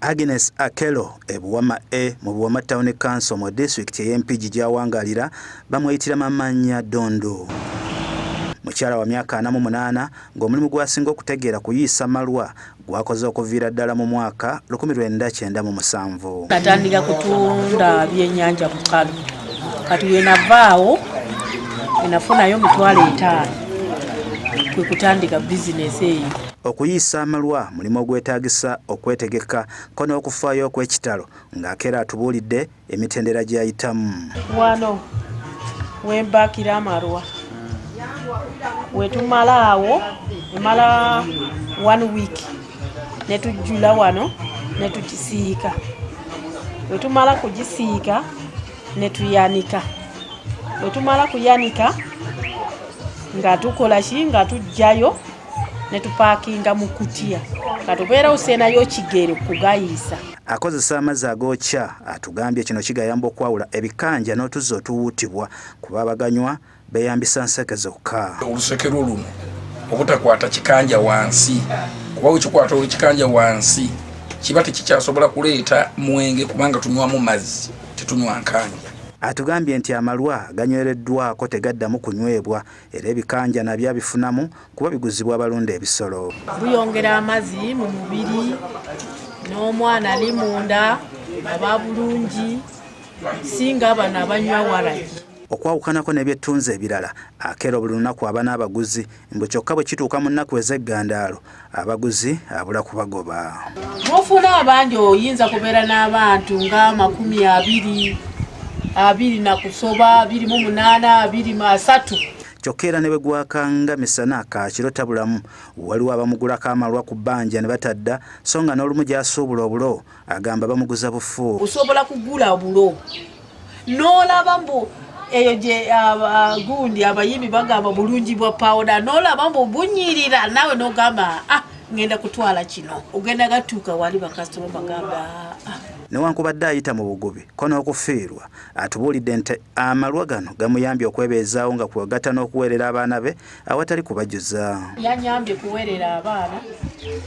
Agnes Akello e Buwama A mu Buwama Town Council mu disitulikiti ey'e Mpigi gy'awangaalira bamweyitira Mama Nyadondo. Mukyala wa myaka 48 ng'omulimu gw'asinga okutegeera kuyiisa malwa gwakoze okuviira ddala mu mwaka 1997. Natandika kutunda byennyanja bukalu kati wenavaawo wenafunayo 50,000 kwe kutandika bizinesi eyo. Okuyiisa amalwa mulimu ogwetaagisa okwetegeka ko n'okufaayo okw'ekitalo ng'Akello atubuulidde emitendera gy'ayitamu. Wano wembakira amalwa wetumala awo emala 1 week netujjula wano netukisiika, wetumala kugisiika netuyanika, wetumala kuyanika nga tukola ki nga tujjayo netupakinga mu kutiya nga tubeera oseenayo kigere kugayiisa. Akozesa amazzi agookya atugambye kino kigayamba okwawula ebikanja n'otuzzi otuwuutibwa kuba abaganywa beeyambisa nseke zokka. Olusekero luno obutakwata kikanja wansi kuba wekikwata ekikanja wansi kiba tekikyasobola kuleeta mwenge kubanga tunywamu mazzi tetunywa nkanja. Atugambye nti amalwa ganywereddwako tegaddamu kunywebwa era ebikanja nabyo abifunamu kuba biguzibwa abalunda ebisolo. Buyongera amazzi mu mubiri n'omwana ali munda aba bulungi singa bano abanywa waragi. Okwawukanako n'ebyettunzi ebirala, Akello buli lunaku aba n'abaguzi mbu kyokka bwe kituuka mu nnaku ez'eggandaalo abaguzi abula kubagoba. Mufuna abangi oyinza kubeera n'abantu nga 20, 20 na kusoba, 28, 23. Kyokka era ne bwe gwakanga misana kaakiro tabulamu, waliwo abamugulako amalwa ku bbanja ne batadda so nga n'olumu gy'asuubula obulo agamba bamuguza bufu. Osobola kugula bulo n'olaba mbu eyo gye gundi abayimbi bagamba bulungi bwa pawuda n'olaba mbu bunyirira naawe n'ogamba ngenda kutwala kino ogenda gatuuka wali bakasitoma bagamba Newankubadde ayita mu bugubi ko n'okufiirwa atubuulidde nti amalwa gano gamuyambye okwebeezaawo nga kwegata n'okuweerera abaana be awatali kubajuza. Yanyambye kuweerera abaana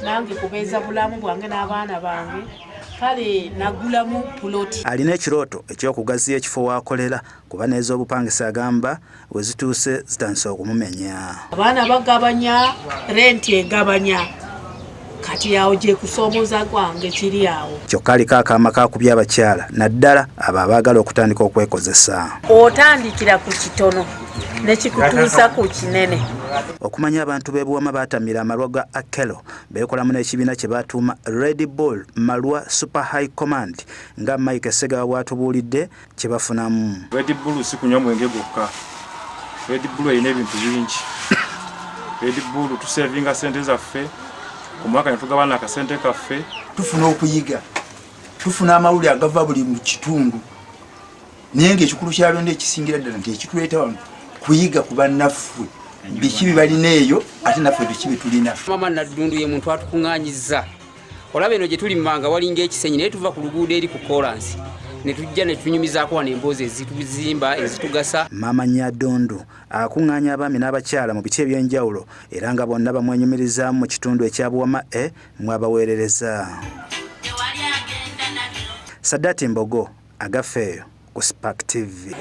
nange kubeeza bulamu bwange n'abaana bange kale nagulamu puloti. Alina ekirooto eky'okugaziya ekifo w'akolera kuba n'ez'obupangisa agamba we zituuse zitandise okumumenya. Abaana bagabanya renti egabanya kati awo gye kusoomooza kwange kiri awo. Kyokka aliko akaama kakubye abakyala naddala abo abaagala okutandika okwekozesa. Otandikira ku kitono ne kikutuusa ku kinene. Okumanya abantu b'e Buwama baatamira amalwa ga Akello beekolamu n'ekibiina kye batuuma Red Bull Malwa Super High Command nga Mike Ssegawa bw'atubuulidde kye bafunamu. Red Bull si kunywa mwenge gwokka. Red Bull erina ebintu bingi. Red Bull tusevinga ssente zaffe ku mwaka ne tugabana akasente kaffe. Tufuna okuyiga, tufuna amawulire agava buli mu kitundu naye ng'ekikulu kya byonna ekisingira ddala nti ekituleeta wano kuyiga ku bannaffe biki bye balina eyo ate naffe biki bye tulina. Mama Naddundu ye muntu atukuŋŋaanyizza. Olaba eno gye tuli mmanga walinga ekisenyi naye tuva ku luguudo eri ku koolansi ne tujja ne tunyumizaako wano emboozi ezituzimba ezitugasa. Maama Nyadundu akuŋŋaanya abaami n'abakyala mu biti eby'enjawulo era nga bonna bamwenyumirizaamu mu kitundu ekya Buwama A mwabaweerereza. Saddati Mbogo agafeeyo ku Spark TV.